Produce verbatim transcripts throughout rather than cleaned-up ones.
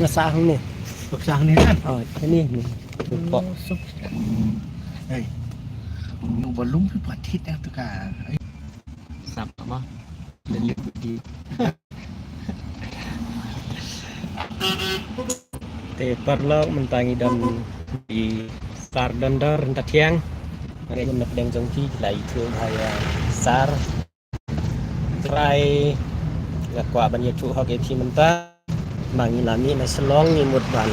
Sa hangne. Sa hangne kan? Oh, ini ni. Pok. Hey. Nyu balum pi patit yang tu ka. Sap apa? Te parlok, mynta ngi don i Sar Dondor Ryntathiang. Ngi na pdeng jong ki la ïathuh ha i Sar. Trai nga kwah ban ïathuh hok ïa phi mynta. Ba ngi la mih na Shillong ngi mut ban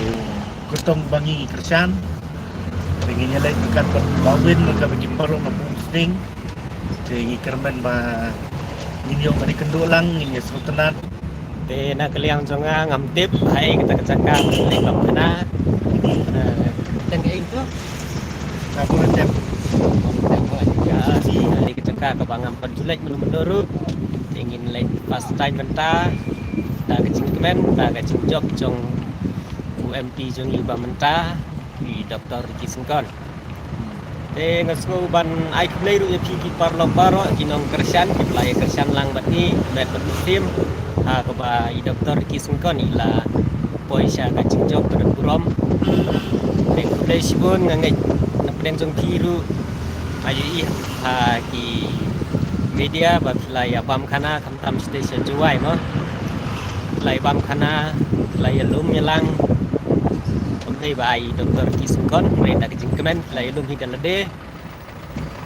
kutong ba ngi kyrshan. Te ngi ïaleit bad ka ba win ka ba ki parlok na Pumsning. Te ngi kyrmen ba ngin ïoh ban ïakynduh lang, ngin ïa sngewtynnat. Te na ka liang jong nga ngam tip haei kata ka jaka, te kam kena. Tang ing tu. Ka pura tip. Tang ing tu. Haei ka jaka kaba ngam pat ju leit mynno mynno ruh. Te ngin leit first time mynta. Da ka jingkmen, da ka jingjop jong u M P jong ngi ba mynta, i Doctor Ricky Syngkon. Te nga sngew ban ai khublei ruh ïa phi ki parlok baroh, ki nongkyrshan, ki ba la ïa kyrshan lang bad ngi, met bad mynsiem. Ha kaba i Doctor Ricky Syngkon i la poi sha ka jingjop ka don burom. Te khublei shibun, nga ngeit na pdeng jong phi ruh, nga ïohi ha ki media ba phi la ïa bam khana, tam sha Jowai mo. Phi la ïa bam khana, phi la ïa lum ïa lang. Kumne ba ai Doctor Ricky Syngkon, hynrei da ka jingkmen phi la ïa lum hi da lade.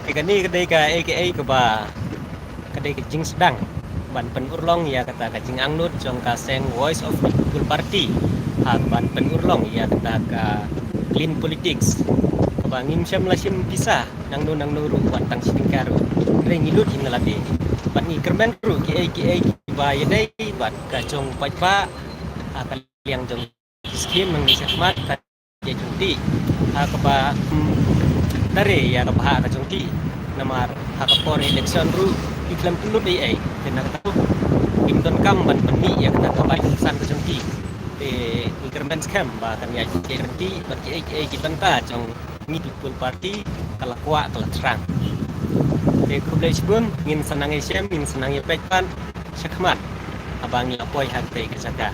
Te kane ka dei kaei kaei kaba, ka dei ka jingsdang ban pynurlong ïa kata ka jingangnud jong ka seng Voice of the People Party. Ha ban pynurlong ïa kata ka clean politics. Kaba ngim shym la shim pisa nangno nangno ruh wat tang shi tyngka ruh. Hynrei ngi lut hi na lade. Bad ngi kyrmen ruh kiei kiei kiba ïadei bad ka jong paidbah ha ka liang jong skim nang shakhmat ka jong ti. Ha kaba, hmm, tare ïa kaba ha ka jong ti. Namar ha ka por election ruh ki khlem pynlut ei ei. Te na kata ruh kim donkam ban pynmih ïa kata kaba kongsan ka jong ti. Te ngi kyrmen skhem ba kan ïa ki guarantee bad kiei kiei ki bynta jong ngi People Party ka la kwah ka la thrang. Te khublei shibun, ngin sa nang ïashem, ngin sa nang ïapeit pat shakhmat haba ngi la poi ha katei ka jaka.